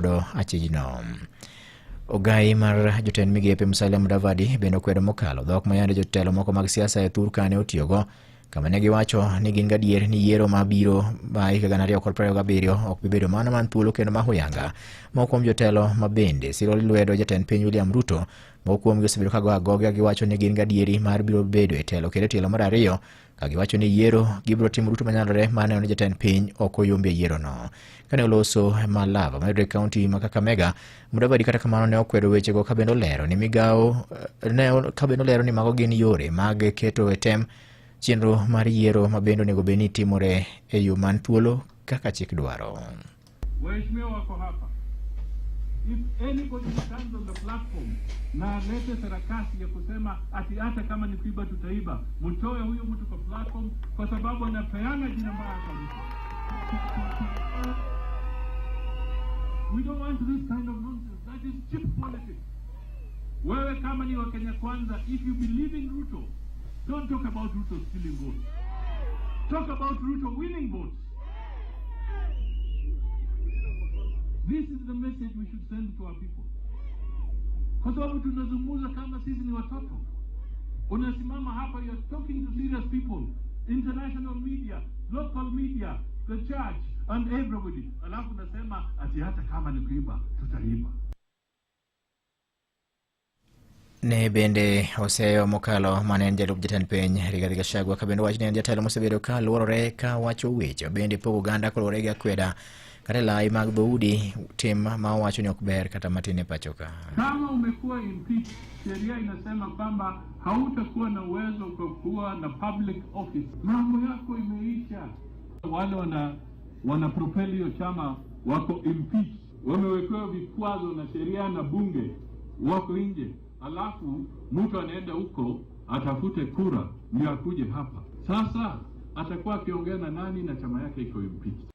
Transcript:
godo achijno. Ogai mar jotend migepe Musalia Mudavadi bende okwedo mokalo dhok ma yande jotelo moko mag siasa e thur kane otiyogo kama ne giwacho ni gin gadier ni yiero ma biro ma higa 2027 ok bi bedo mano man thuolo kendo ma huyanga. Moko kuom jotelo ma bende siro lwedo jatend piny William Ruto, moko kuomgi osebedo ka go agoga giwacho ni gin gadieri mar biro bedo e telo kendo e tielo mar ariyo ka giwacho ni yiero gibiro timo duto manyalore mar neno ni jatend piny ok oyombi e yierono. Kane oloso Malava mayudore e kaunti ma Kakamega, Mudavadi kata kamano ne okwedo wechego ka bende olero ni migawo ne ka bende olero ni mago gin yore mag keto e tem chenro mar yiero ma bende onego bed ni timore e yo man thuolo kaka chik dwaro. Waheshimiwa wako hapa. If anybody stands on the platform na alete sarakasi ya kusema ati hata kama ni kuiba tutaiba, mtoe huyo mtu kwa platform, kwa sababu anapeana jina mbaya kwa Ruto. We don't want this kind of nonsense. That is cheap politics. Wewe kama ni wa Kenya Kwanza, if you believe in Ruto, don't talk about Ruto stealing votes. Talk about Ruto winning votes. This is the message we should send to our people. Kwa sababu tunazungumza kama sisi ni watoto. Unasimama hapa, you are talking to serious people, international media, local media, the church and everybody. Alafu unasema ati hata kama ni kuiba tutaiba. Ne bende oseyo mokalo mane en jalup jatend piny Rigathi Gachagua ka bende wach ni en jatelo mosebedo ka luorore ka wacho weche bende pogo oganda kaluwore gi akweda kata e lai mag dhoudi tim ma owacho ni ok ber kata matin e pacho ka. Kama umekuwa impeached, sheria inasema kwamba hautakuwa na uwezo kwa kuwa na public office. Mambo yako imeisha. Wale wana propel hiyo chama wako impeached, wamewekewa vikwazo na sheria na bunge, wako nje, alafu mtu anaenda huko atafute kura ndio akuje hapa. Sasa atakuwa akiongea na nani na chama yake iko impeached?